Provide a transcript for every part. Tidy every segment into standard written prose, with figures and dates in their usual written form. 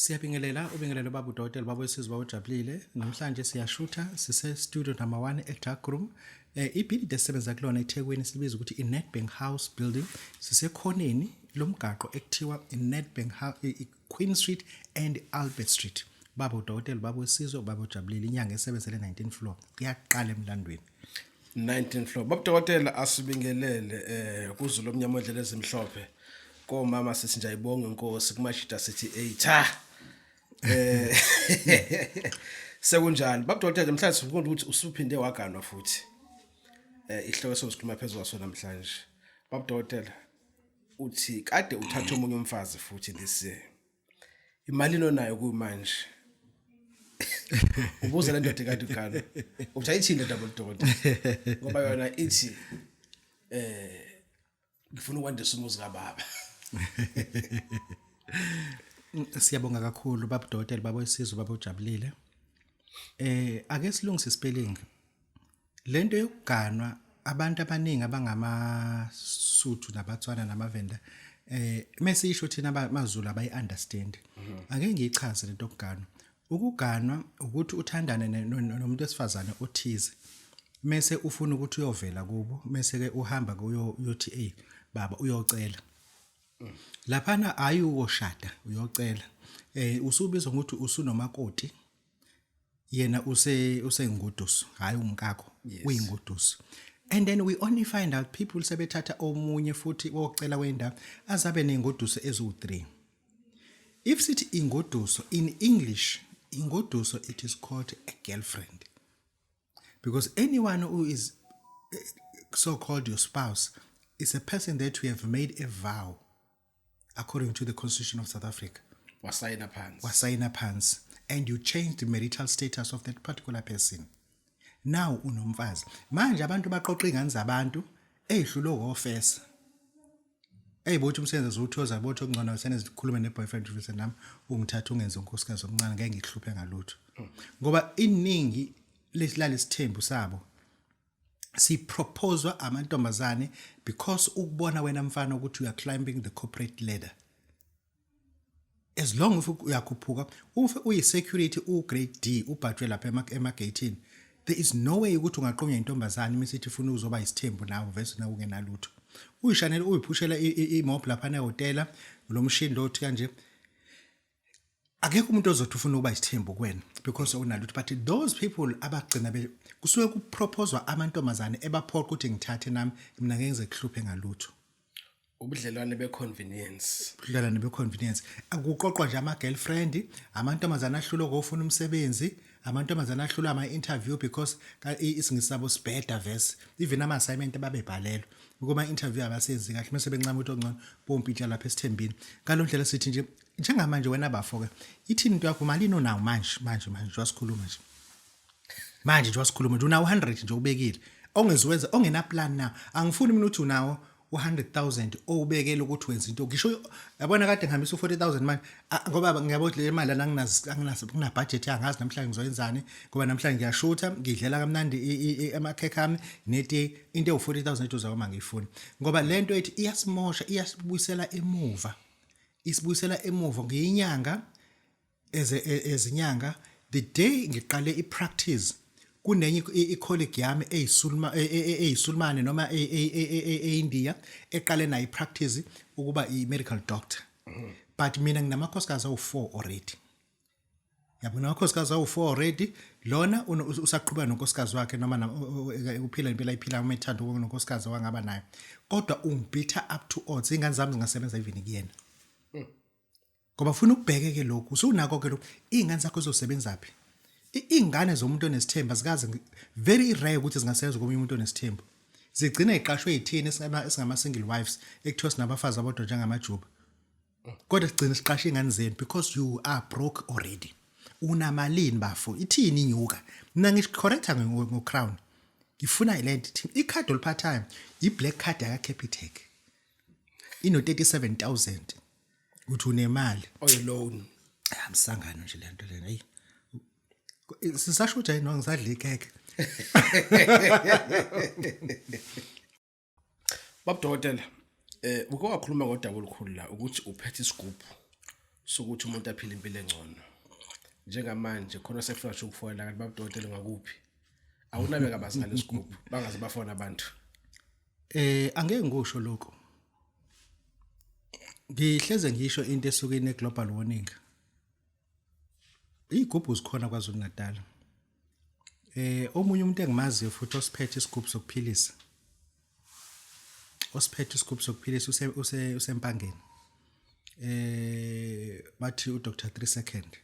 Siyabingelela, ubingelele baba udokotela, baba wesizwe, baba ujabulile. Namhlanje siyashutha sise studio number 1 e dark room. Ibhilidi esisebenza kulona eThekwini silibiza ukuthi i-Nedbank House Building. Sisekhoneni lomgaqo ekuthiwa i-Nedbank Queen Street and Albert Street. Baba udokotela, baba wesizwe, baba ujabulile, inyanga esebenzele 19 floor. Kuyaqala emlandweni. 19 floor. Baba udokotela, asibingelele kuZulu omnyama ondlela ezimhlophe. Komama sithi nje ayibonge inkosi, kumashida sithi eyitha. Sekunjalo. Baba udokotela, namhlanje sifuna ukuthi usuphinde waganwa futhi. Ihloko sokusikhuluma phezulu kwaso namhlanje. Baba udokotela, uthi kade uthatha omunye umfazi futhi this year. Imali onayo kumanje. Ubuza le ndoda kade uganwa. Uthi ayithini le ndaba udokotela? Ngoba yona ithi ngifuna ukwandisa umuzi kababa. Siyabonga kakhulu baba udokotela, baba wesizwe, baba ujabulile. Ake silungise spelling. Lento yokuganwa abantu abaningi abangamaSuthu nabaTswana namaVenda mesisho thina amaZulu abayi understand. Ake ngiyichaze lento yokuganwa. Ukuganwa ukuthi uthandane nomuntu wesifazane othize. Mese ufuna ukuthi uyovela kubo, mese ke uhamba kuyo uyothi hey baba uyocela. Laphana ayukoshada uyocela. Usubizwa ngokuthi usunomakoti. Yena usengudusu, hayi umkakho, uyingudusu. And then we only find out people sebethatha omunye futhi wocela wendawo azabe nengoduso eziwu3. If sithi ingoduso in English, ingoduso it is called a girlfriend. Because anyone who is so called your spouse is a person that you have made a vow according to the Constitution of South Africa. Wasayina phansi. Wasayina phansi. And you change the marital status of that particular person. Now unomfazi. Manje abantu baqoqa ingane zabantu ezihlulwe ngofesa. Eyibothi umsebenzi uzothoza bothi okungcono sene zikhulume ne-boyfriend ufise nami ungithatha ungenze unkosikazi omncane ngeke ngikuhluphe ngalutho. Ngoba iningi lesilale isithembu sabo siproposwa amantombazane because ukubona wena mfana ukuthi you are climbing the corporate ladder. As long if uyakhuphuka ufe uyi-security u-grade D ubhajwe lapha ema-gate-ini, there is no way ukuthi ungaqonywa intombazane uma isithi ifuna uzoba isithembu nawe vese nawe ungenalutho. Uyishanele uyiphushela imob lapha ehhotela lo mshini lo othi kanje. Akekho umuntu ozothi ufuna ukuba isithembu kuwena because unalutho, but those people abagcina kusuke kuproposwa amantombazane ebaphoqa ukuthi ngithathe nami mina ngeke ngize kuhluphe ngalutho. Ubudlelwane be-convenience. Ubudlelwane be-convenience. Akuqoqwa nje ama-girlfriend, amantombazane ahlulwe ngofuna umsebenzi, amantombazane ahlulwe ama-interview because isingisi sabo sibheda vese. Even ama-assignment ababebhalelwa. Kuma-interview abasenzi kahle mase bencama ukuthi ongcono bompintsha lapha esithembini. Ngalo ndlela sithi nje njengamanje wena bafo ke ithini into yakho malini onawo manje manje manje nje wasikhuluma nje. Manje nje wasikhuluma nje unawo 100 nje ubekile. Ongeziwenza ongena plan na. Angifuni mina ukuthi unawo u100,000 owubekela ukuthi wenza into ngisho yabona kade ngihambisa u40000 manje ngoba ngiyabona ukuthi le mali anginazi anginazi kuna budget angazi namhlanje ngizoyenzani ngoba namhlanje ngiyashutha ngidlela kamnandi amakhekhe ami neti into ewu40000 eduze kwami angiyifuni ngoba lento ethi iyasimosha iyasibuyisela emuva isibuyisela emuva ngiyinyanga ezinyanga the day ngiqale ipractice kunenye i-colleague yami eyisulma eyisulmane noma eIndia eqale nayo ipractice ukuba i-medical doctor, but mina nginamakhosikazi awu4 already. Yabona, amakhosikazi awu4 already. Lona usaqhubeka nonkosikazi wakhe noma uphila impilo ayiphila uma ethanda nonkosikazi wangaba nayo, kodwa ungibhitha up to odds. Ingane zami zingasebenza even kuyena ngoba ufuna ukubheke ke lokhu usunako ke lokhu izingane zakho zizosebenza phi. Izingane zomuntu onesithembu azikaze, very rare ukuthi zingasebenza komunye umuntu onesithembu. Zigcina iqashwe yithini esingama single wives ekuthiwa sinabafazi abodwa njengamajuba, kodwa sigcina siqashe ingane zenu because you are broke already. Unamalini bafo? Ithini inyuka? Mina ngicorrecta ngo crown. Ngifuna le nto ikhadi oliphathayo i-black card yaka Capitec ino 37000 uthi unemali. Oyi-loan. Amsangano nje lento lena. Hey, sisasho ukuthi hayi no ngisadla ikhekhe. Baba dokotela, uke wakhuluma ngodaba olukhulu la ukuthi uphethe isigubhu. Sokuthi umuntu aphile impilo engcono. Njengamanje khona sekufuna nje ukufonela kanti babudokotela ngakuphi. Awunabe kabazi ngalesigubhu bangaze bafona abantu. Angeke ngikusho lokho. Ngihleze ngisho into esuke ine global warning. Igubhu zikhona kwaZulu Natal. Omunye umuntu engimaziyo futhi osiphethe isigubhu sokuphilisa. Osiphethe isigubhu sokuphilisa use use usempangeni. Bathi uDr 3 second.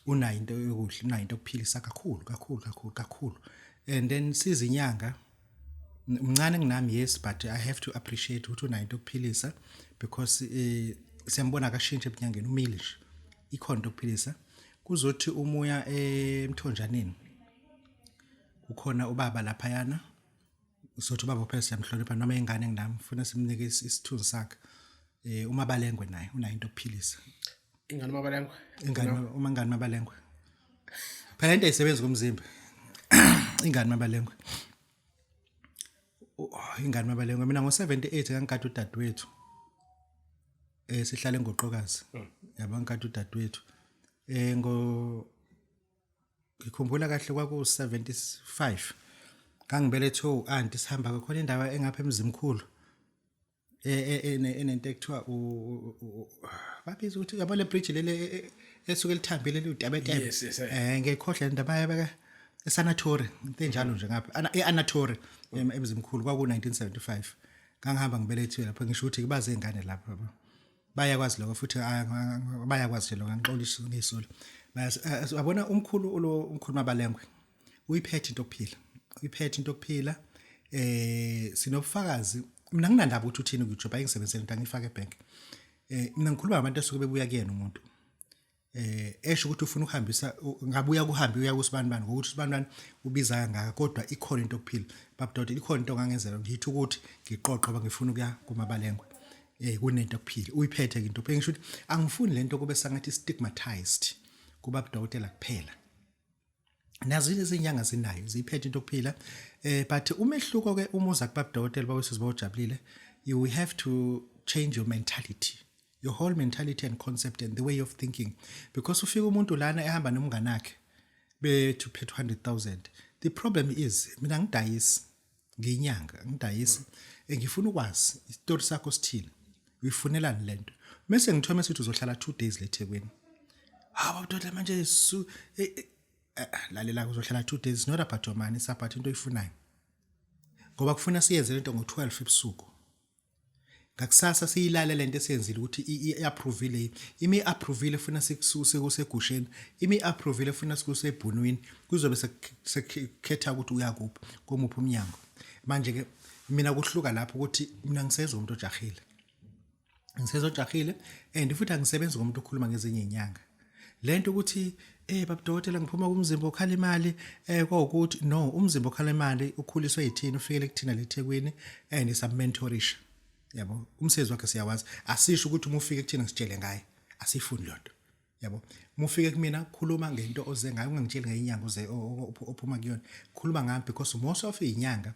Unayo into yokudla, unayo into yokuphilisa kakhulu kakhulu kakhulu kakhulu. And then sizinyanga mncane kunami, yes, but I have to appreciate ukuthi unayo into yokuphilisa because siyambona akashintshe ebunyangeni, umile nje, ikhona into yokuphilisa. Kuzothi umuya emthonjaneni kukhona ubaba laphayana, usothi ubaba phela siyamhlonipha noma ingane nginami, funa simnike isithunzi sakhe. Umabalengwe naye unayo into yokuphilisa. Ingane mabalengwe. Ingane, uma ngane mabalengwe phela into ayisebenzi komzimba. Ingane mabalengwe, ingane mabalengwe. Mina ngo78 ngangikade udadewethu sihlale engoqokazi, yabo, ngikade udadewethu ngo ngikhumbula kahle kwaku 75 ngangibelethwe uanti, sihamba khona indawo engapha emzimkhulu enento ekuthiwa babiza ukuthi, yabo, le bridge lele esuke lithambile liwutabetebe. Yes, Ngiyikhohlwa le ndaba yabeka eSanatori, into enjalo nje ngapha e-Anatori emzimkhulu kwaku 1975 ngangihamba ngibelethiwe lapho. Ngisho ukuthi kubaze ingane lapho, yabo, bayakwazi lokho futhi, bayakwazi nje lokho, angixolisi ngisolo. Yabona umkhulu lo, umkhulu Mabalengwe uyiphethe into yokuphila, uyiphethe into yokuphila. Sinobufakazi. Mina nginandaba ukuthi uthini ku-YouTube, ayingisebenzele into angifake ebank. Mina ngikhuluma ngabantu esuke bebuya kuyena umuntu esho ukuthi ufuna ukuhambisa, ngabuya kuhambe uya kusibanibani ngokuthi usibanibani ubiza kangaka, kodwa ikhona into yokuphila, babudokotela, ikhona into ongangenzela, ngithi ukuthi ngiqoqe ngoba ngifuna ukuya kumabalengwe. Kunento yokuphila, uyiphethe into. Phela ngisho ukuthi angifuni lento kube sangathi stigmatized kuba budokotela kuphela. Nazo izinyanga zinayo, ziyiphethe into yokuphila, but umehluko ke uma uza kuba budokotela bawesizwe bawujabulile, you have to change your mentality, your whole mentality and concept and the way of thinking, because ufika umuntu lana ehamba nomngane wakhe bethu phethe 100,000. The problem is mina ngidayisi, ngiyinyanga, ngidayisi. Ngifuna ukwazi isitori sakho sithini, uyifunelani lento, mase ngithome sithi uzohlala 2 days leThekwini. Hawu ndoda, manje su lalela, uzohlala 2 days, it's not about your money, it's about into oyifunayo, ngoba kufuna siyenze lento ngo12 ebusuku ngakusasa, siyilale lento esiyenzile ukuthi i-approvile yini. Imi approvile funa sikususe kusegusheni, imi approvile funa sikuse ebhunwini, kuzobe sekukhetha ukuthi uyakuphi, komuphi umnyango. Manje ke mina kuhluka lapho ukuthi mina ngisezwa umuntu ojahile, ngisezojahile, and futhi angisebenzi ngomuntu okhuluma ngezinye izinyanga. Lento ukuthi babudokotela ngiphuma kumzimba okhala imali, kwawukuthi no, umzimba okhala imali ukhuliswe yithini, ufikele kuthina leThekwini and samentorisha, yabo, umsebenzi wakhe siyawazi. Asisho ukuthi uma ufike kuthina sitshele ngaye, asifuni lonto, yabo. Uma ufike kumina khuluma ngento oze ngayo, ungangitsheli ngeyinyanga oze ophuma kuyona, khuluma ngami, because most of izinyanga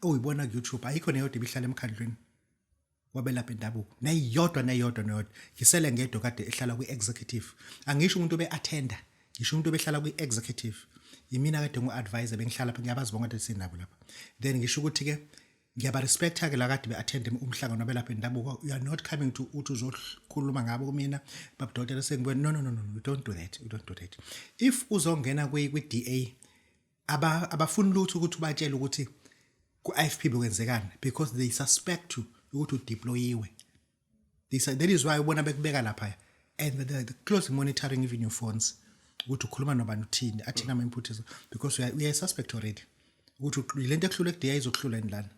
oyibona ku YouTube ayikho neyodwa ibihlala emkhandlwini wabelapha indabuko, neyodwa, neyodwa, neyodwa. Ngisele ngedwa kade ehlala kwi-executive. Angisho umuntu obe-attenda, ngisho umuntu obehlala kwi-executive. Yimina kade ngu-advisor, bengihlala lapha, ngiyabazi bonke kade sinabo lapha. Then ngisho ukuthi-ke ngiyabarespecta-ke la kade be-attend umhlangano wabelapha indabuko. You are not coming to uthi uzokhuluma ngabo kumina, babudokotela, sengibona. No, no, no, no, you don't do that, you don't do that. If uzongena kwi-DA, abafuni lutho ukuthi ubatshele ukuthi ku-IFP bekwenzekani, because they suspect you ukuthi udeployiwe. That is why ubona bekubeka lapha and the close monitoring even your phones ukuthi ukhuluma nobani, uthini, athini ama-input, because we are suspect already ukuthi lento ekuhlula ku-DA izokuhlula endlana.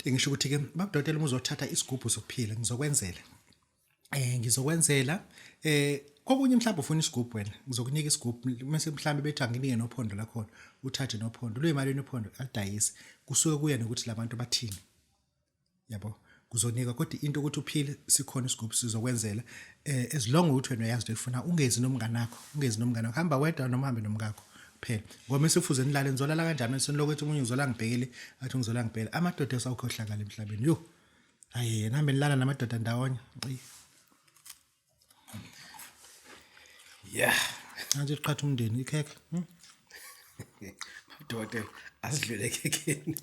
Ngisho ukuthi-ke babudokotela, uma uzothatha isigubhu sokuphila, ngizokwenzela, ngizokwenzela kokunye. Mhlawumbe ufuna isigubhu wena, ngizokunika isigubhu, mase mhlawumbe bethi anginike nophondo lakhona, uthathe nophondo luyimalini, uphondo alidayisi. Kusuke kuya nokuthi labantu bathini, yabo, kuzonika. Kodwa into ukuthi uphile, sikhona isigubhu, sizokwenzela, as long ukuthi wena uyazi into oyifuna. Ungezi nomnganakho, ungezi nomnganakho, hamba wedwa noma uhambe nomkakho kuphela, ngoba mase fuze nilale, nizolala kanjani? Senilokhu ethi omunye ngizola ngibhekele, athi ngizola ngibhekele. Amadoda esawukhohlakala emhlabeni, yo, hayi, nihambe nilala namadoda ndawonye. Eyi. Yeah. Manje iqhatha umndeni ikhekhe. Dokotela, asidlule ekhekheni.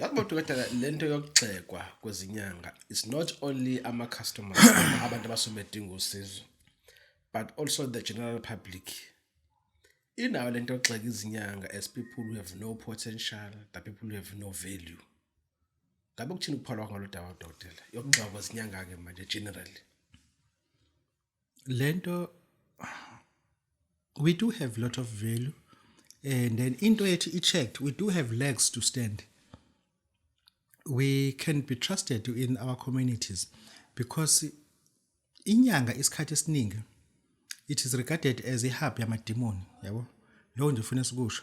Lapho dokotela, lento yokugxekwa kwezinyanga is not only ama customers, abantu abasuke bedinga usizo, but also the general public. Inayo lento yokugxeka izinyanga as people who have no potential, the people who have no value. Ngabe kuthini ukuphala kwakho ngalo daba, dokotela, yokugxekwa kwezinyanga ke manje generally? Lento, we do have lot of value, and then into yethu i-checked. We do have legs to stand. We can be trusted in our communities because inyanga isikhathi esiningi it is regarded as a hub yamadimoni, yabo. Lokho nje ufuna sikusho.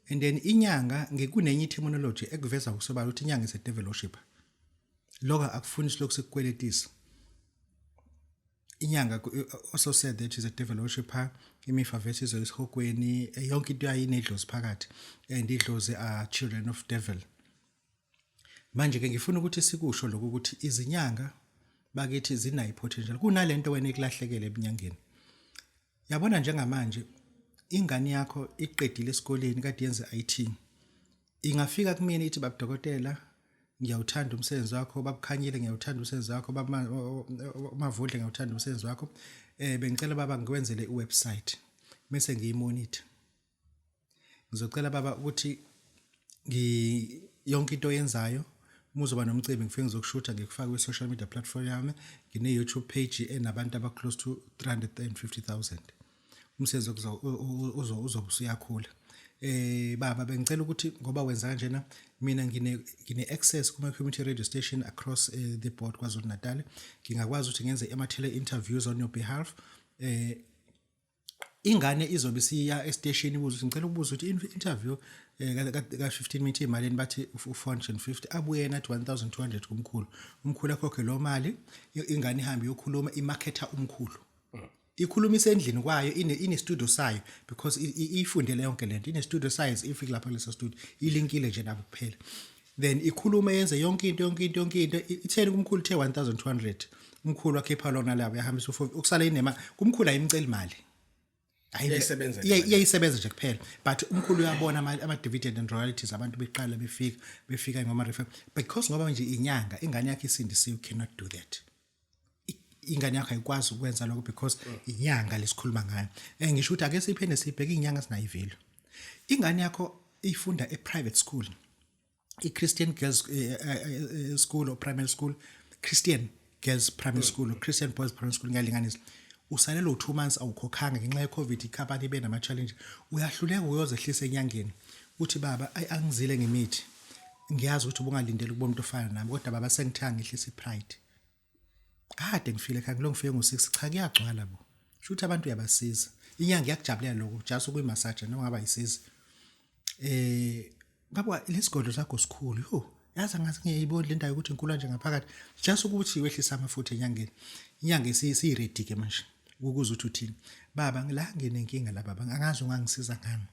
And then inyanga ngekunenye terminology ekuveza kusobala ukuthi inyanga is a devil worshipper. Lokho akufuni silokhu sikukweletisa. Inyanga also said that is a devil worshipper, imifa versus esihogweni, yonke into yayinedlozi phakathi, and idlozi are children of devil. Manje ke ngifuna ukuthi sikusho lokhu ukuthi izinyanga bakithi zinayo potential kunalento wena ekulahlekele ebunyangeni. Yabona, njengamanje ingane yakho iqedile esikoleni, kade yenze IT, ingafika kumina ithi, "Baba dokotela, ngiyawuthanda umsebenzi wakho. Babukhanyile, ngiyawuthanda umsebenzi wakho. Baba Mavundle, ngiyawuthanda umsebenzi wakho. Bengicela baba ngikwenzele iwebsite bese ngiyimonitor. Ngizocela baba ukuthi ngi yonke into oyenzayo, uma uzoba nomcimbi, ngifike ngizokushutha, ngikufake kwi-social media platform yami. Ngine-YouTube page enabantu aba-close to 350,000. Umsebenzi uzobe usuyakhula. Baba, bengicela ukuthi ngoba wenza kanjena, mina ngine access kuma community radio station across the board KwaZulu Natal. Ngingakwazi ukuthi ngenze ama tele interviews on your behalf." Ingane izobe siya estation ibuza ukuthi, "Ngicela ukubuza ukuthi interview ka 15 minutes imalini?" Bathi u450. Abuye yena athi 1200 kumkhulu. Umkhulu akhokhe lo mali, ingane ihambe iyokhuluma, imarketa umkhulu. Ikhuluma isendlini kwayo, ine studio sayo because ifundele yonke lento, ine studio sayo. Ifike lapha kuleso studio, ilinkile nje nabo kuphela. Then ikhulume, yenze yonke into, yonke into, yonke into. Itheni kumkhulu? Ithe 1200. Umkhulu wakhipha lona labo, yahambisa ukusala inema kumkhulu. Ayimceli imali. Iyayisebenza le mali. Iyayisebenza nje kuphela, but umkhulu uyabona ama-dividend and royalties, abantu beqala befika ngama-refer because ngoba nje inyanga, ingane yakhe isindisiwe, cannot do that. Ingane yakho ayikwazi ukwenza lokho because inyanga lesikhuluma ngayo. Ngisho ukuthi ake siphinde sibheke inyanga sinayo ivalue. Ingane yakho ifunda e-private school, i-Christian girls school or primary school, Christian girls primary school or Christian boys primary school, ngiyalinganisa. Usalelwe u2 months awukhokhanga ngenxa ye-COVID, ikhampani ibe nama-challenge. Uyahluleka, uyozehlisa enyangeni, uthi, "Baba, ayi, angizile ngemithi. Ngiyazi ukuthi ubungalindeli ukuba umuntu ofana nami, kodwa baba, sengithanga ngehlisa ipride. Kade ngifile ekhaya, ngilo ngifike ngo6, cha, kuyagcwala bo." Sho ukuthi abantu uyabasiza. Inyanga iyakujabulela lokho, just ukuyimassage noma ngaba yisiza. "Baba, lesigodlo sakho sikhulu. Yo, yazi angathi ngiyayibona le ndawo ukuthi inkulu nje ngaphakathi." Just ukuthi wehlisa amafutha enyangeni. Inyanga isiyi-ready ke manje ukuze uthi uthini. "Baba, la nginenkinga la baba, angazi ungangisiza ngani.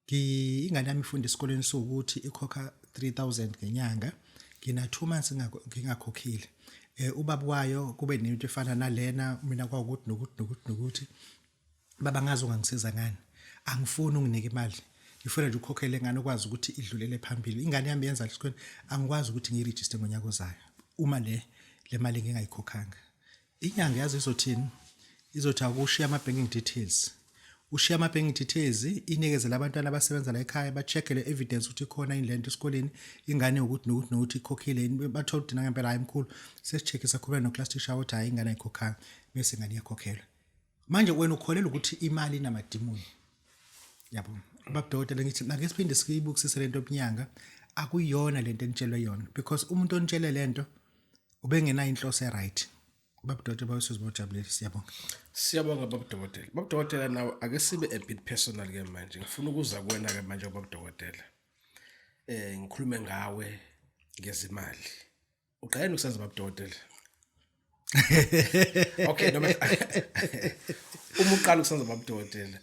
Ingane yami ifunda esikoleni sokuthi ikhokha 3000 ngenyanga. Ngina 2 months ngingakhokhile. Ubaba wayo kube nento efana nalena, mina kwawukuthi nokuthi nokuthi nokuthi. Baba, ngazi ungangisiza ngani. Angifuni unginike imali. Ngifuna nje ukukhokhela ingane ukwazi ukuthi idlulele phambili. Ingane yami yenza lesikoleni, angikwazi ukuthi ngiyiregister ngonyaka ozayo uma le mali ngingayikhokhanga." Inyanga yazi izothini? Izothi akushiya ama-banking details. Ushiya ama-banking details, inikeze labantwana abasebenza la ekhaya, ba-check-e le evidence ukuthi ikhona yini lento esikoleni, ingane ukuthi nokuthi nokuthi ikhokhile yini. Bathola ukuthi nangempela, hayi mkhulu, sesi-check-e, sakhuluma no-class teacher ukuthi hhayi, ingane ayikhokhanga, bese ingane iyakhokhelwa. Manje wena ukholelwa ukuthi imali inamadimoni. Yabo. Baba dokotela, ngithi ake siphinde siyibukisise lento yobunyanga. Akuyona lento enitshelwe yona because umuntu onitshele lento ubengenayo inhloso e-right. Baba dokotela, bawusizwe bojabulile, siyabonga. Siyabonga, baba dokotela. Baba dokotela, nawe ake sibe a bit personal ke manje. Ngifuna ukuza kuwena ke manje, baba dokotela. Ngikhulume ngawe ngezimali. Uqale ukusenza, baba dokotela? Okay, noma uma uqala ukusenza, baba dokotela,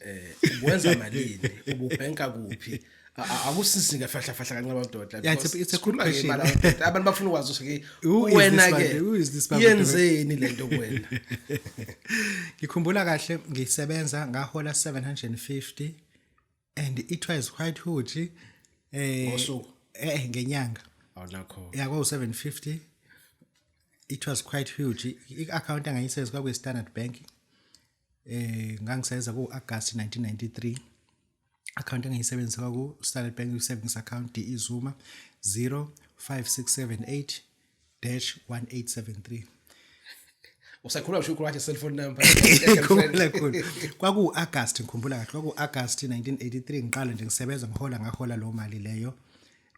ubuwenza malini? Ububhenka kuphi? Akusisi ngafahla fahla kancane madoda. Yeah, it's a good question. Abantu bafuna ukwazi ukuthi wena ke who is this? Yenzeni lento kuwena? Ngikhumbula kahle ngisebenza, ngahola 750 and it was quite huge. Ngosuku? Ngenyanga. Awunakho. Yeah, kwaku 750. It was quite huge. I-account engayisebenzisa kwakuyi Standard Bank. Ngangisebenza ku August 1993. Account engiyisebenzisa kwaku Standard Bank savings account, DE Zuma 05678-1873. Usakhuluma ngisho ukhuluma cellphone number. Ngikhumbula kakhulu. Kwaku August, ngikhumbula kahle. Kwaku August 1983 ngiqala nje ngisebenza, ngihola, ngahola lo mali leyo.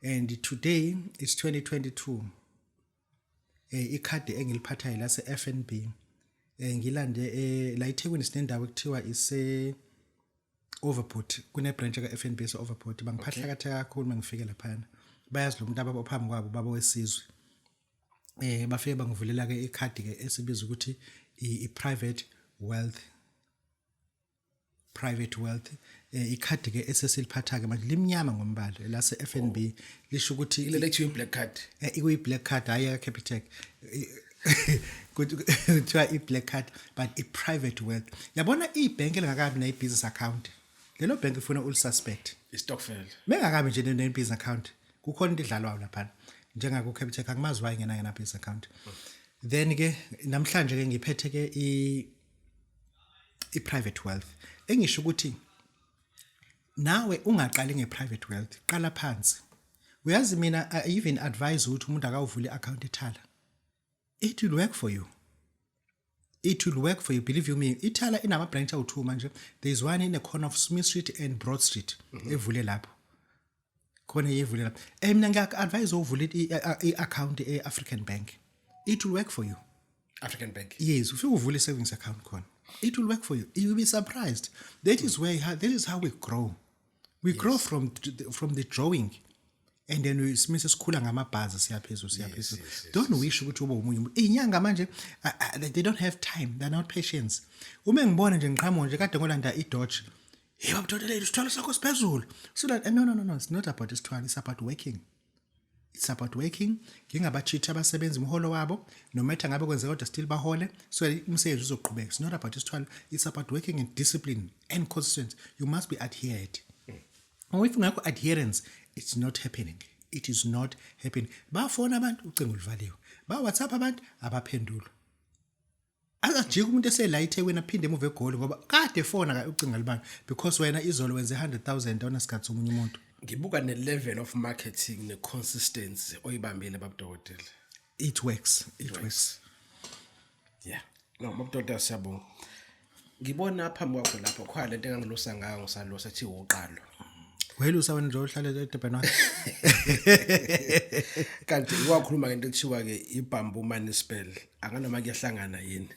And today it's 2022. Ikhadi engiliphathayo lase FNB. Ngilande la eThekwini, sinendawo ekuthiwa ise Overport, kune branch ka FNB se Overport. Bangiphatha kahle kakhulu mangifike laphana. Bayazi lo muntu abaphambi kwabo, baba wesizwe. Bafike bangivulela ke ikhadi ke esibiza ukuthi i private wealth, private wealth. Ikhadi ke esesiliphatha ke manje limnyama ngombala lase FNB, lisho ukuthi Ile lethiwe black card. Ikuyi black card, hayi ya Capitec. Kuthiwa i black card, but i private wealth. Yabona ibhenki elingakabi na business account, lelo bank ifuna uli-suspect. I-stokvel. Mengakabi nje ne business account, kukhona into edlalwayo lapha, njengaku Capitec. Angimazi why ngena ngena business account. Then ke namhlanje ke ngiphethe ke i private wealth, engisho ukuthi nawe ungaqali nge-private wealth, qala phansi. Uyazi mina I even advise ukuthi umuntu akawuvule i-account eThala. It will work for you, it will work for you, believe you me. Ithala inama branch awu2 manje. There is one in the corner of Smith Street and Broad Street, evule lapho khona, yevule lapho. Mina ngiyak-advise uvule i-account e-African Bank. It will work for you. African Bank. Yes, ufike uvule i-savings account khona. It will work for you. You will be surprised. That is how we grow. We grow from the drawing and then we simise sikhula ngamabhazi, siyaphezulu, siyaphezulu. Don't wish ukuthi ube omunye umuntu. Inyanga manje they don't have time, they're not patience. Uma ngibona nje ngiqhamuka nje kade ngolanda i-Dodge, "Hey babudodela, isithwalo sakho siphezulu." So that, no, no, no, no, it's not about isithwalo, it's about working. It's about working. Ngingabachitha abasebenzi umholo wabo, no matter ngabe kwenzeka, kodwa still bahole so umsebenzi uzoqhubeka. It's not about isithwalo, it's about working and discipline and consistency. You must be adhered. If ungekho adherence, it's not happening, it is not happening. Bafona abantu, ucingo oluvaliwe. Ba WhatsApp abantu, abaphendulwa. Akajika umuntu esela eThekwini aphinde emuva eGoli ngoba kade efona ka ucingo libani, because wena izolo wenze 100,000, awunasikhathi somunye umuntu. Ngibuka ne-level of marketing ne-consistency oyibambile, babudokotela. It works, it works. Yeah, no, babudokotela, siyabonga. Ngibona phambi kwakho lapho khona lento engangilusa ngayo, ngisalusa, ethi uqalo. Welusa wena nje, uhlale edebheni wakho. Kanti wakhuluma ngento ekuthiwa ke i-bamboo money spell, anganoma kuyahlangana yini?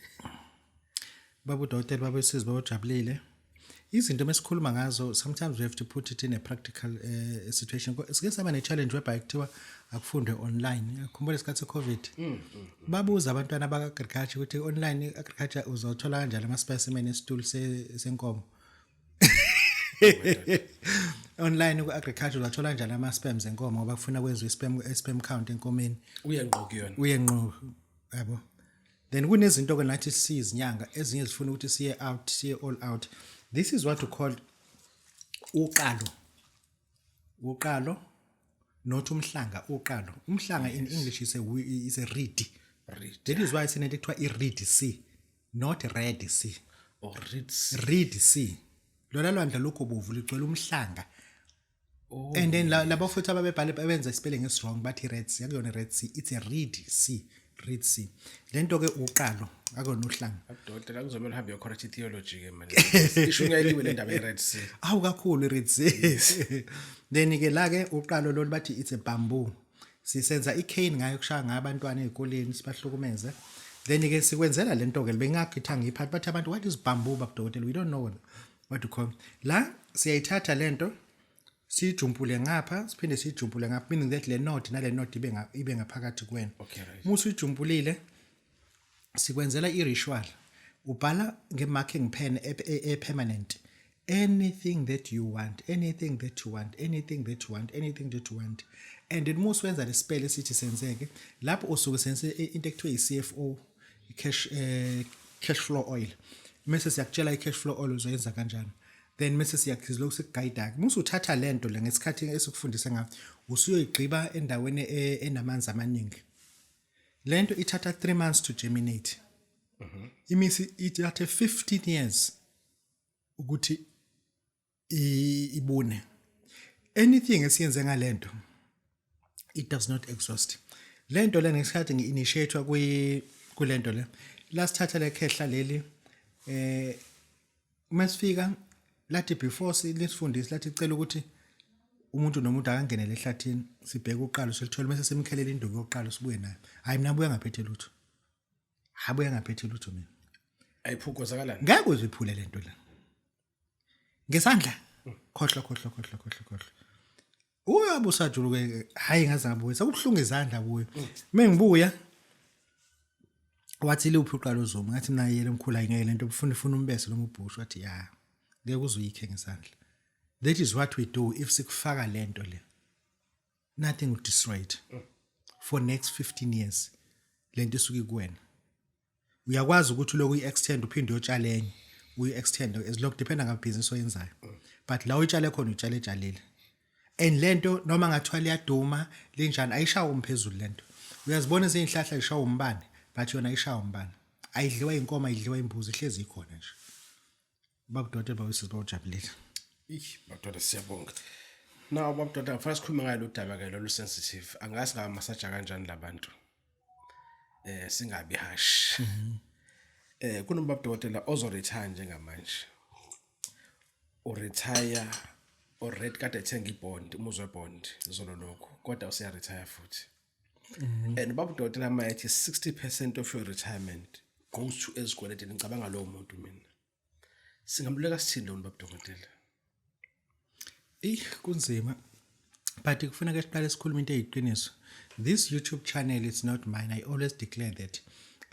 Baba udokotela, baba usizwe, baba ujabulile, izinto mesikhuluma ngazo, sometimes we have to put it in a practical situation. Sike saba ne-challenge whereby kuthiwa akufundwe online. Khumbula isikhathi se-COVID, babuza abantwana baka-agriculture ukuthi online agriculture uzothola kanjani ama-specimen esitulo senkomo? Online ku-agriculture uzathola kanjani ama-sperms enkomo, ngoba kufuna kwenziwe i-sperm count enkomeni? Uye ngqo kuyona. Uye ngqo, yabo. Then kunezinto ke nathi siyizinyanga ezinye zifuna ukuthi siye out, siye all out. This is what we call uqalo, uqalo, not umhlanga, uqalo. Umhlanga in English is a reed. Reed. That is why sinento ekuthiwa i-Reed Sea, not Red Sea. Or Reed Sea. Reed Sea, lona lwandle lokho bovu ligcwele umhlanga. Oh. And then labo futhi ababebhale benza spelling esi-wrong, bathi Red Sea. Akuyona Red Sea, it's a Reed Sea, Reed Sea. Lento ke uqalo, akona uhlanga. Dokotela, kuzomela uhambe uyo-correct i-theology ke manje. Ishunyayeliwe le ndaba ye-Red Sea. Awu kakhulu i-Red Sea. Then ke la ke uqalo lolu bathi it's a bamboo. Sisenza i-cane ngayo, kushaya ngayo abantwana ey'koleni, sibahlukumeze. Then ke sikwenzela lento ke bengakho ngiphathi, bathi abantu, "What is bamboo, babudokotela? We don't know what to call." La siyayithatha lento, siyijumpule ngapha, siphinde siyijumpule ngapha, meaning that le knot nale knot ibe ngaphakathi kuwena. Uma usuyijumpulile, sikwenzela i-ritual. Ubhala nge-marking pen e-permanent. Anything that you want, anything that you want, anything that you want, anything that you want. And then musu wenza le spell esithi senzeke lapho, usuke sense into ekuthiwa i-CFO, cash cash flow oil. Mase siyakutshela i-cash flow oil uzoyenza kanjani. Then mase siyakuzilokhu sikuguide ke. Musu uthatha lento le ngesikhathi esikufundise ngayo, usuyoyigqiba endaweni enamanzi amaningi. Lento ithatha 3 months to germinate. Imisi ithathe 15 years ukuthi ibune. Anything esiyenze ngalento, it does not exhaust. Lento le, ngesikhathi ngi-initiate kwi kulento le, lasithatha lekhehla leli, masifika lathi, before silisifundise, lathi cela ukuthi umuntu nomuntu akangenele ehlathini, sibheke uqalo silithole, bese simkhelela induku yokuqala, sibuye nayo. Hayi, mina buya ngaphethe lutho, habuya ngaphethe lutho mina. Ayiphukozakalani? Ngeke uziphule lento la ngesandla. Khohlwa, khohlwa, khohlwa, khohlwa, khohlwa. Uyabe usajuluke. Hayi, ngaze ngabuya sekubuhlungu izandla. Buya mengibuya wathi, "Luphi uqala uzuma?" Ngathi mina, "Yele mkhulu, ayingeke lento, ufuna ifuna umbese noma ubhushu." Wathi, "Ya, ngeke uzuyikhe ngesandla." That is what we do. If sikufaka lento le, nothing will destroy it for next 15 years. Lento isuke kuwena, uyakwazi ukuthi lokhu uyi-extend, uphinde uyotshala enye, uyi-extend as long dependa ngabhizinisi oyenzayo, but la uyitshale khona, uyitshale etshalile. And lento noma ngathiwa liyaduma linjani, ayishawa umphezulu lento. Uyazibona ezinye ishawa umbane, but yona ayishawa umbane, ayidliwa inkomo, ayidliwa imbuzi, ihlezi ikhona nje. Babudokotela, bawisizi, bawujabulile. Ih, madoda, siyabonga. Now babudokotela, kufanele sikhulume ngayo lo daba ke lolu sensitive. Angazi ngamasaja kanjani labantu. Singabi harsh. Kunomba dokotela ozo retire njengamanje. U retire already, kade ethenga ibond, umuzi webond izolo lokho, kodwa useya retire futhi. And baba dokotela mayethi 60% of your retirement goes to ezikweletini, ngicabanga lowo muntu mina. Singamleka sithini lo baba dokotela? Eh kunzima. But kufuneka siqale sikhulume into eyiqiniso. This YouTube channel is not mine. I always declare that.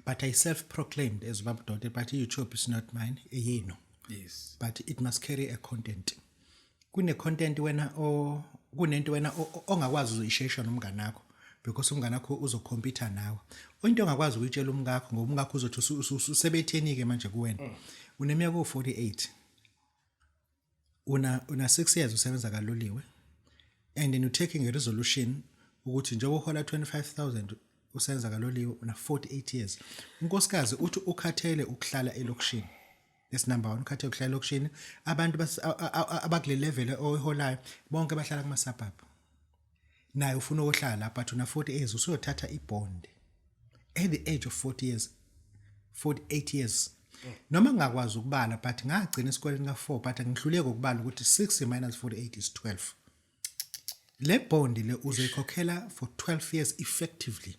But I self-proclaimed as Baba Dokotela, but YouTube is not mine, eyenu. But it must carry a content. Kune content wena o kunento wena ongakwazi uzoyishesha nomngane wakho, because umngane wakho uzocompete nawe. Into ongakwazi ukuyitshela umkakho, ngoba umkakho uzothi usebetheni ke manje kuwena. Uneminyaka o48. Una 6 years usebenza kaloliwe, and then you taking a resolution ukuthi njengoba uhola 25,000 usenza kaloliwe, una 48 years, unkosikazi uthi ukhathele ukuhlala elokishini. That's number 1, ukhathele ukuhlala elokishini. Abantu abakule level oyiholayo bonke bahlala kuma suburb, naye ufuna ukuhlala lapha, but una 40 years usuyothatha ibond at the age of 40 years, 48 years. Noma ngingakwazi ukubala, but ngagcina esikoleni ka4, but ngihluleke ukubala ukuthi 6 minus 48 is 12. Le bond le uzoyikhokhela for 12 years effectively.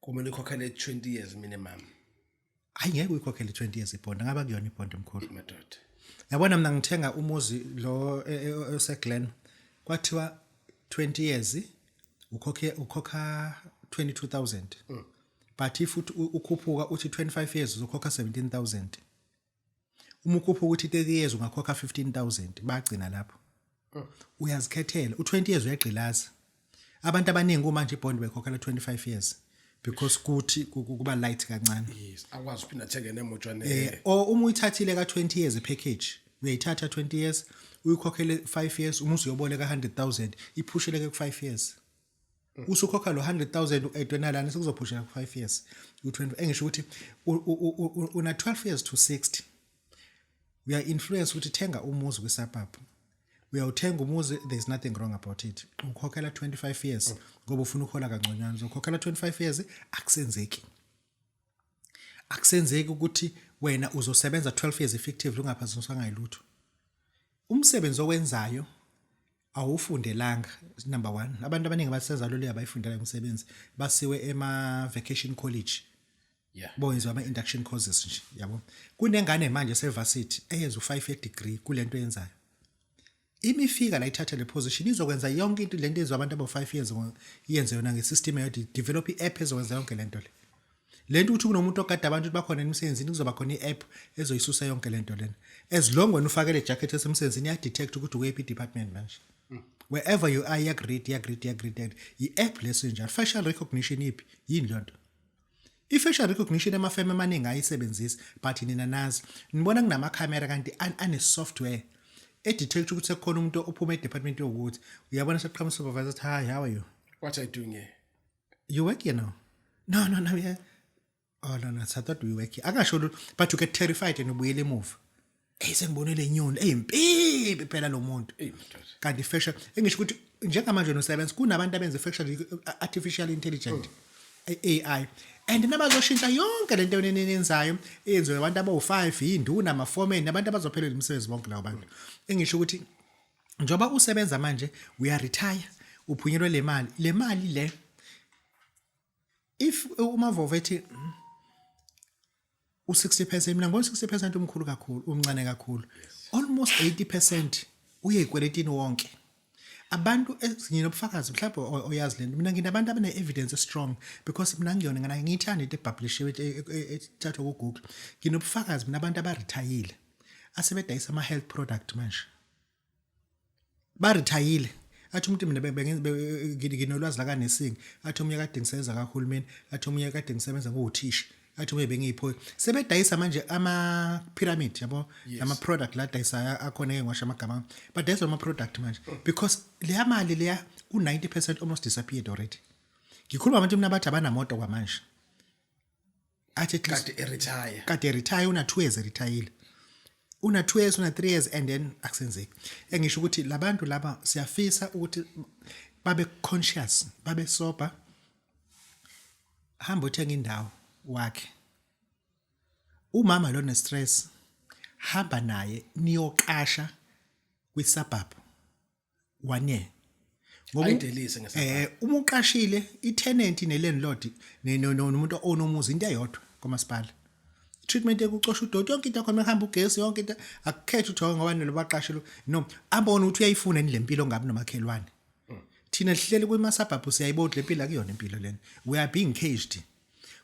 Kumele ukhokhele 20 years minimum. Hayi, ngeke uyikhokhele 20 years ibond, ngaba kuyona ibond, mkhulu. Madoda. Yabona, mina ngithenga umuzi lo oseGlen, kwathiwa 20 years ukhokhe, ukhokha 22,000, but if uthi ukhuphuka uthi 25 years, uzokhokha 17,000. Uma ukhuphuka uthi 30 years, ungakhokha 15,000. Bagcina lapho, uyazikhethela. U20 years uyagqilaza abantu abaningi. Kumanje ibond bekhokhela 25 years because kuthi kuba light kancane. Yes, akwazi uphinda athenge nemotshwane. Or uma uyithathile ka 20 years package, uyayithatha 20 years, uyikhokhele 5 years, uma usuyoboleka 100,000, iphusheleke ku 5 years. Usukhokha lo 100,000 u-add nalana, sekuzophushela ku 5 years u20. Engisho ukuthi una 12 years to 60, uya influence ukuthi thenga umuzi kwi-suburb. Uyawuthenga umuzi, there is nothing wrong about it. Ukhokhela 25 years ngoba ufuna ukhola kangconywana, uzokhokhela 25 years. Akusenzeki, akusenzeki ukuthi wena uzosebenza 12 years effectively ungaphazamiswanga yilutho. Umsebenzi owenzayo awufundelanga, number 1. Abantu abaningi abasenza lolu abayifundela umsebenzi, basiwe ema vacation college, boyenziwa ama induction courses nje, yabo. Kunengane manje sevarsity eyenza u5 year degree kulento yenzayo. Imifika la ithatha le position, izokwenza yonke into lento ezwa abantu abo 5 years iyenze yona ngesystem eyodwa, develop i-app ezokwenza yonke lento le. Lento ukuthi kunomuntu ogada abantu ukuthi bakhona emsebenzini, kuzoba khona i-app ezoyisusa yonke lento lena. As long wena ufake le jacket esemsebenzini, iya-detect ukuthi ukuyiphi department manje. Wherever you are, iyaku-read, iyaku-read, iyaku-read. I-app leso njalo. Facial recognition iphi? Yini leyo nto? I-facial recognition amafemu amaningi ayisebenzisi, but nina nazi nibona kunamakhamera kanti ane-software e-detect ukuthi sekukhona umuntu ophuma e-department yokuthi uyabona seqhamuka supervisor athi, "Hi, how are you?" What are you doing here? "You work here now?" "No, no, no, yeah." "Oh, no, no, I thought we work here." Akasho lutho, but you get terrified and ubuyele emuva. Hey, sengibone le nyoni eyimpimpi phela lo muntu. Ey madoda. Kanti facial, engisho ukuthi njengamanje nosebenza kunabantu abenza facial artificial intelligent, AI, and nabazoshintsha yonke lento enenenzayo eyenziwe abantu abawu5, induna, ama-foreman, abantu abazophelelwa imisebenzi bonke labo bantu. Engisho ukuthi njoba usebenza manje, uya retire, uphunyelwe le mali, le mali le, if uMavovo ethi u60%, mina ngibona 60% umkhulu kakhulu, umncane kakhulu. Almost 80% uye ekweletini wonke. Abantu nginobufakazi mhlawumbe oyazi lento. Mina nginabantu abane evidence strong because mina ngiyona ngana ngiyithanda into e-publishiwe, ethathwa ku Google. Nginobufakazi mina, abantu abarethayile asebedayisa ama health product manje. Barethayile, athi umuntu, "Mina nginolwazi la ka-nursing," athi omunye, "Kade ngisebenza kahulumeni," athi omunye, "Kade ngisebenza ngowuthisha," athi omunye, "Bengiyiphoyisa." Sebedayisa manje ama-pyramid yabo, ama-product la adayisayo akhona, ngeke ngiwasho amagama, badayisa ama-product manje because leya mali leya u-90% almost disappeared already. Ngikhuluma abantu mina abathi abanamoto kwamanje, athi at least Kade e-retire. Kade retire, una 2 years retire, una 2 years, una 3 years, and then akusenzeki. Engisho ukuthi labantu laba siyafisa ukuthi babe conscious, babe sober. Hamba uthenga indawo wakhe umama lo ne stress, hamba naye niyoqasha kwi-suburb one year. Ngoba Ayidelise nge-suburb. Uma uqashile, i-tenant ne-landlord nomuntu onomuzi into eyodwa kwamasipala. Treatment ekucosha udoti, yonke into yakhona, ehamba ugesi, yonke into, akukhethi ukuthi ngoba nelo baqashile. No, abone ukuthi uyayifuna yini lempilo ngabi nomakhelwane. Thina sihleli kwema-suburb, siyayibona ukuthi lempilo akuyona impilo lena. We are being caged.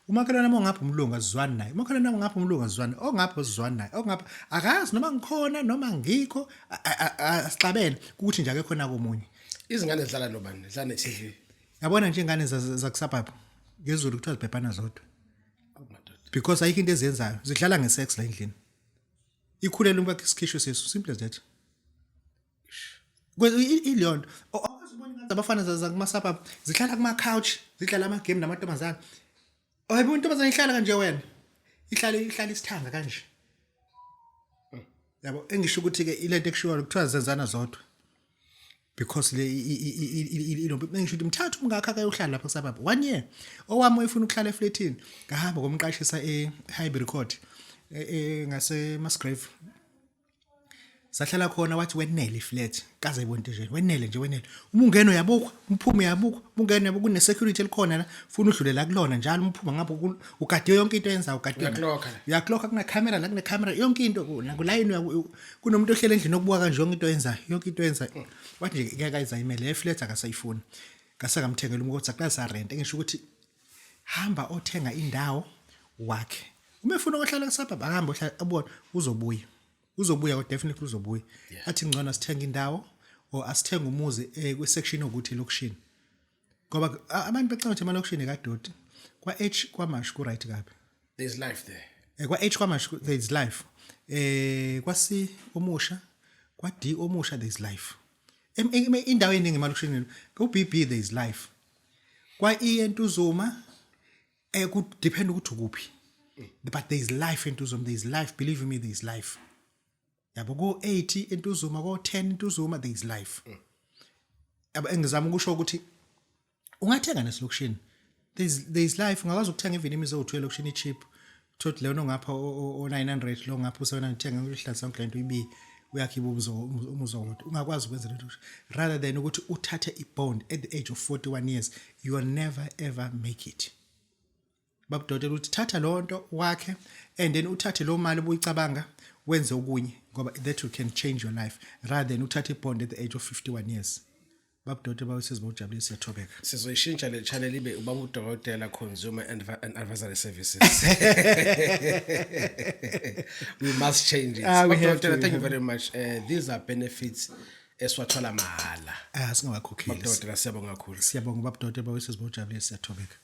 Umakhelwane uma ungapha umlungu azizwani naye, umakhelwane uma ungapha umlungu azizwani, ongapha uzizwani naye, ongapha akazi noma ngikhona noma ngikho, asixabene ukuthi nje akekho nakomunye. Izingane zidlala nobani? Zidlala ne-TV. Yabona nje ingane zaku-suburb, ngezulu kuthiwa zibhebhana zodwa. Oh madoda. Because ayikho into ezenzayo, zidlala nge-sex la endlini. Ikhulele umkakhe, isikhishwe sisu, simple as that. Ileyo nto. Awukaze ubone ingane zabafana zakuma-suburb zihlala kuma-couch, zidlala ama-game namantombazane. Hayibo, intombazane ihlala kanje wena, ihlala isithanga kanje yabo. Engisho ukuthi-ke ilento ekushiwo kuthiwa zenzana zodwa because le engisho ukuthi mthatha umngakho akayohlala lapha ku-suburb one year. Owami wayefuna ukuhlala efletini, ngahamba komqashisa e-Highbury Court, ngase Musgrave, sahlala khona. Wathi wenele iflat, kaze ibona into nje, wenele nje, wenele. Uma ungena uyabukwa, umphume uyabukwa, uma ungena uyabukwa, kune security elikhona la, funa udlule la kulona njalo. Umphuma ngapho ugade yonke into yenzayo, ugade. Uyaklokha la. Uyaklokha, kuna camera la, kune camera yonke into, nakulayini kunomuntu ohlele endlini okubuka kanje yonke into yenzayo, yonke into yenzayo. Wathi nje ngeke ayizayimele le flat, akasayifuni. Ngase ngamthengela umkhothi, saqala sa rent. Engisho ukuthi hamba othenga indawo wakhe. Uma efuna ukuhlala ku-suburb, akahambe ohlala, abone uzobuya, uzobuya kodwa definitely uzobuya. Athi ngcono asithenga indawo or asithenga umuzi kwi-section ukuthi elokishini, ngoba abantu becanga ukuthi emalokishini kadoti. Kwa-H KwaMashu ku-right kabi. There's life there. Kwa-H KwaMashu there is life, kwa-C omusha, kwa-D omusha there is life. Indawo eningi emalokishini, ku-BB there is life, kwa-E eNtuzuma ku depend ukuthi ukuphi, but there is life eNtuzuma, there is life, believe me, there is life yabo. Ko 80 eNtuzuma, ko 10 eNtuzuma, there is life yabo. Engizama ukusho ukuthi ungathenga nesilokishini, there is life. Ungakwazi ukuthenga even imizi ewu2 elokishini cheap, thothi leyo ngapha o 900, lo ngapha u700, thenga uhlala sonke lento ibi uyakhe umuzo umuzo wodwa. Ungakwazi ukwenza lento rather than ukuthi uthathe i-bond at the age of 41 years. You will never ever make it, babudokotela. Ukuthi thatha lo nto wakhe and then uthathe lo mali obuyicabanga wenze okunye, ngoba that you can change your life rather than uthathe i-bond at the age of 51 years. Baba udokotela, baba wesizwe, bawujabulile, siyathobeka. Sizoyishintsha le channel ibe ubaba udokotela Consumer and Advisory Services. We must change it. Ah, we Baba have to, Dokotela, we thank you have very much. These are benefits esiwathola mahala. Ah, singawakhokheli. Baba Dokotela, siyabonga kakhulu. Siyabonga, baba udokotela, baba wesizwe, bawujabulile, siyathobeka.